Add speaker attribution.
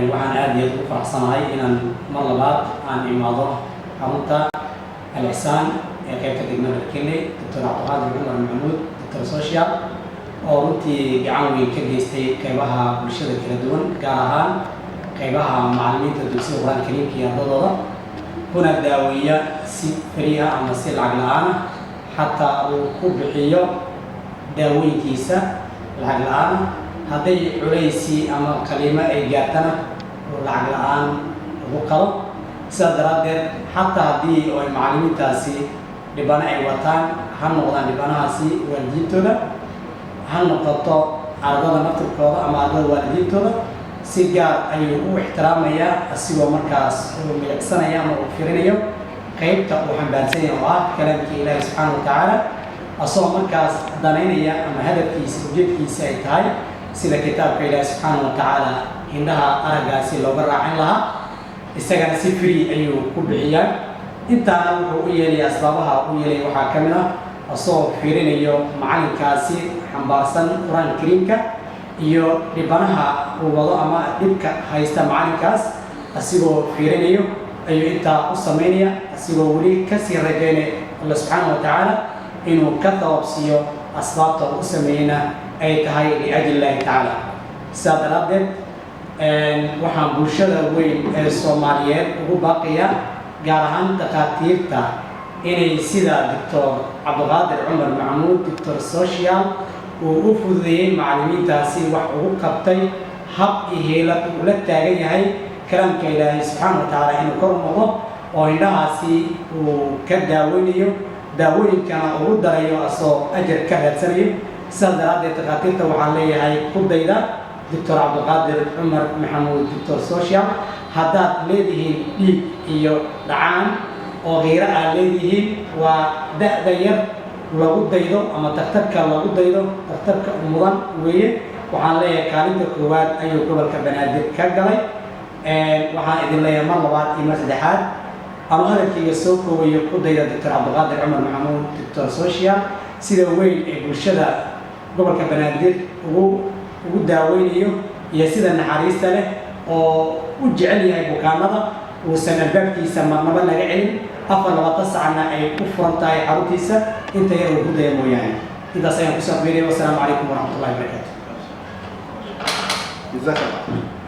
Speaker 1: Waxaan aad iyo aad ugu faraxsanahay inaan mar labaad aan imaado xarunta Al-Ixsaan ee qeybta degmada Dharkenley, Doctor Cabdiqaadir Cumar Maxamuud, Doctor Social, oo runtii gacan weyn ka geystay qeybaha bulshada kala duwan, gaar ahaan qeybaha macallimiinta dugsiyada Qur-aanka Kariimka iyo ardadooda, kuna daaweeya si free ah ama si lacag la-aan ah, xataa uu ku bixiyo daawooyinkiisa lacag la-aan. Hadday culaysi ama qaliimo ay gaartana, uu lacag la-aan ugu qalo. Sidaas daraaddeed, xataa haddii oo ay macallimiintaasi dhibano ay wataan, ha noqdaan dhibanahaasi waalidiintooda, ha noqoto ardada naftirkooda ama ardada waalidiintooda, si gaar ayuu u ixtiraamayaa, asigoo markaas uu milicsanaya ama uu firinayo qeybta uu xambaarsan yahay oo ah kalaamkii Ilaahi subxaana wa tacaala, asagoo markaas danaynaya ama hadafkiisa, ujeedkiisa ay tahay sida kitaabka Ilaahi subxaana wa tacaala indhaha araggaasi looga raacin lahaa. Isagana si free ayuu ku bixiyaa. Intaana wuxuu u yeelaya, asbaabaha u yeelaya waxaa ka mid ah asagoo fiirinayo macalinkaasi xambaarsan Qur-aanka Kariimka iyo dhibanaha uu wado ama dhibka haysta macalinkaas. Asigoo fiirinayo ayuu intaa u samaynaya, asigoo weli kasii rajaynaya Alla subxaana wa tacaala inuu ka thawab siiyo, asbaabta uu u sameeyeyna ay tahay liajli Illahi tacaala. Sidaa daraaddeed, waxaan bulshada weyn ee Soomaaliyeed ugu baaqayaa, gaar ahaan dhakhaatiirta, inay sida Doctor Cabdiqaadir Cumar Maxamuud, Doctor Social, uu u fududeeyey macallimiintaasi, wax ugu qabtay, hab iyo hiilad uu la taagan yahay kalaamka Ilaahay subxaana wa tacaala inuu kor u noqdo, oo indhahaasi uu ka daaweynayo, daawooyinkana ugu darayo, asoo ajar ka raadsanayo. Sidaas daraaddeed, dhakhaatiirta waxaan leeyahay, ku dayda Doctor Cabdiqaadir Cumar Maxamuud, Doctor Social. Haddaad leedihiin dhiig iyo dhacaan oo khiiro aad leedihiin, waa da'da yar lagu daydo ama daktarka lagu daydo, daktarka mudan weeye. Waxaan leeyahay, kaalinta koowaad ayuu gobolka Banaadir ka galay. Waxaan idin leeyahay mar labaad iyo mar saddexaad, ama hadalkayga soo koobayo, ku dayda Doctor Cabdiqaadir Cumar Maxamuud, Doctor Social, sida weyn ee bulshada gobolka Banaadir ugu daaweynayo iyo sida naxariista leh oo u jecel yahay bukaanada, uusan albaabkiisa marnaba laga celin, 24 sacna ay u furan tahay xaruntiisa, inta yar uu ku daya mooyaane. Intaas ayaan kusoo aqbiraya. Wasalaamu calaykum waraxmatullahi wabarakaatu.
Speaker 2: جزاك الله.